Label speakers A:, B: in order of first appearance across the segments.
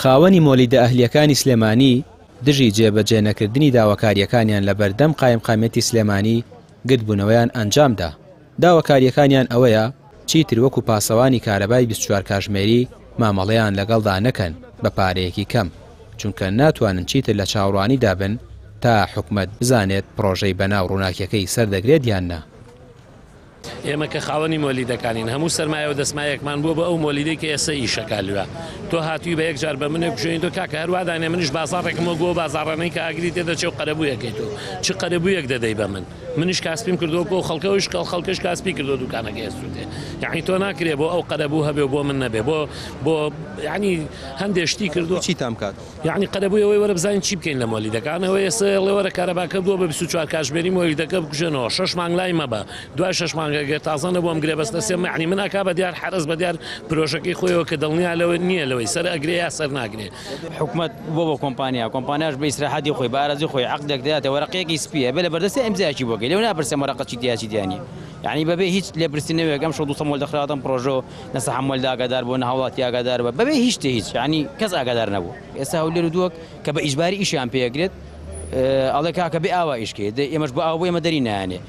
A: خاوەنی مۆلیدە ئەهلییەکانی سلێمانی دژی جێبەجێنەکردنی داواکارییەکانیان لەبەردەم قایمقامیەتی سلێمانی گردبوونەوەیان ئەنجامدا، داواکارییەکانیان ئەوەیە چیتر وەکو پاسەوانی کارەبای 24 کاژمێری مامەڵەیان لەگەڵدا نەکەن بە پارەیەکی کەم، چونکە ناتوانن چیتر لە چاوەڕوانیدا بن تا حکومەت بزانێت پڕۆژەی بەناو ڕووناکیەکەی سەردەگرێت یان نا.
B: ئێمە کە خاوەنی مۆلیدەکانین هەموو سەرمایە و دەسمایەکمان بووە بۆ ئەو مۆلیدەی کە ئێستا ئیشەکا لوێ تۆ هاتووی بە یەک جار بە منێک بژێنی تۆ کاکە هەر وا دانێ منیش بازاڕێکم وەک بۆ بازاڕانەی کە ئاگری تێدەچێ و قەرەبوویەکەی تۆ چ قەرەبوویەک دەدەی بە من منیش کاسپیم کردووە بۆ خەڵکە ئەویش خەڵکەش کاسپی کردووە دوکانەکەی ئەسووتێ یعنی تۆ ناکرێ بۆ ئەو قەرەبوو هەبێ و بۆ من نەبێ بۆ بۆ یعنی هەندێ شتی کردووە
A: چیتان بکات؟
B: یەعنی قەرەبووی ئەوەی وەرە بزانین چی بکەین لە مۆلیدەکان ئەوەی ئێستا ئەڵێ وەرە کارەباکە بووە بە 24 کاژمێری مۆلیدەکە بکوژێنەوە شەش مانگ لای مەبە دوای شەش مانگ ئەگەر تازە نەبوو ئەم گرێبەستە سێ مەعنی من ئەکا بە دیار حەرەس بە دیار پرۆژەکەی خۆیەوە کە دڵنیا لەوە نییە لەوەی سەر ئەگرێ یا سەر ناگرێ.
C: حکومەت بۆ بە کۆمپانیا کۆمپانیاش بە ئیسراحەتی خۆی بە ئارەزوی خۆی عەقدێک دەداتێ وەرەقەیەکی سپیە بێ لە بەردەستی ئیمزایەکی بۆ کەی لێو ناپرسێ وەرەقە چی تیا چی تیا نیە یەعنی بەبێ هیچ لێپرسینەوەیەک ئەمشەو 200 مۆل دەخراوەتە ئەم پرۆژەوە نە سەحەموەلدا ئاگادار بووە نە هاوڵاتی ئاگادار بووە بەبێ هیچ شتێ هیچ یانی کەس ئاگادار نەبوو ئێستا هەولێر و دووەک کە بە ئیجباری ئیشیان پێ ئەگرێت ئەڵێ کاکە بێ ئاوا ئیش کەی دەی ئێمەش بۆ ئاو بۆ ئێمە دەری نایەنێ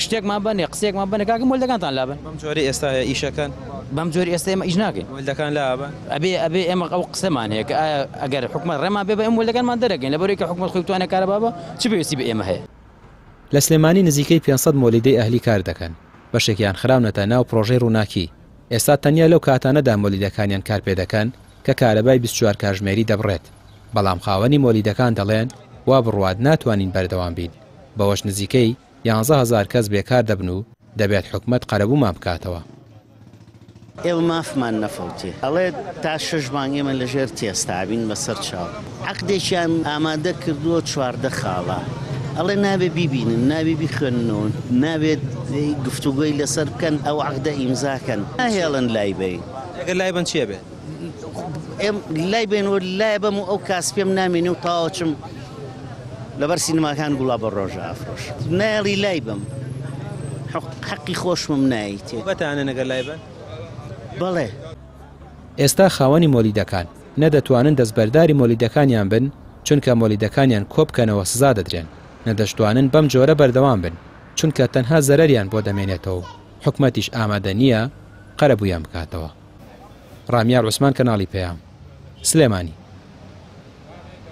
C: شتێکمان بەنێ قسەیەکمان بەنێ کاکە مۆلدەکانتان لابەن.
A: بەم جۆرەی ئێستا هەیە ئیشەکەن؟
C: بەم جۆری ئێستا ئێمە ئیش ناکەین.
A: مۆلدەکان لابەن؟
C: ئەبێ ئەبێ ئێمە ئەو قسەمان هەیە کە ئایا ئەگەر حکومەت ڕێمان پێ بە ئێمە مۆلدەکانمان دەرەکەین لەبەرئەوەی کە حکومەت خۆی بتوانێ کارەبا بە چ پێویستی بە ئێمە هەیە؟
A: لە سلێمانی نزیکەی 500 مۆلیدەی ئەهلی کار دەکەن، بەشێکیان خراونەتە ناو پڕۆژەی ڕووناکی، ئێستا تەنیا لەو کاتانەدا مۆلیدەکانیان کار پێدەکەن کە کارەبای 24 کاژمێری دەبڕێت، بەڵام خاوەنی مۆلیدەکان دەڵێن وا بڕوات ناتوانین بەردەوام بین، بەوەش نزیکەی 11 هەزار کەس بێکار دەبن و دەبێت حکومەت قەرەبوومان بکاتەوە.
D: ئێمە مافمان نەفەوتێ. ئەڵێ تا شەش مانگ ئێمە لە ژێر تێستا ئەبین بەسەر چاو. عەقدێکیان ئامادە کردووە 14 خاڵە. ئەڵێ نابێ بیبینن، نابێ بیخوێننەوە، نابێ گفتوگۆی لەسەر بکەن، ئەو عەقدە ئیمزا کەن. ناهێڵن لای بەین.
A: ئەگەر لای بەن چی ئەبێ؟
D: لای بەین و لای بەم و ئەو کاسپیەم نامێنێ و تەواو ئەچم لەبەر سینەماکان گوڵا بە ڕۆژە ئەفرۆشم. نایەڵی لای بەم. حەقی خۆشمم نایەیتێ.
A: بەتانن ئەگەر لای بەن؟
D: بەڵێ.
A: ئێستا خاوەنی مۆلیدەکان نە دەتوانن دەستبەرداری مۆلیدەکانیان بن، چونکە مۆلیدەکانیان کۆبکەنەوە سزا دەدرێن، نە دەشتوانن بەم جۆرە بەردەوام بن، چونکە تەنها زەرەریان بۆ دەمێنێتەوە و حکومەتیش ئامادە نییە قەرەبوویان بکاتەوە. ڕامیار عوسمان کەناڵی پەیام، سلێمانی.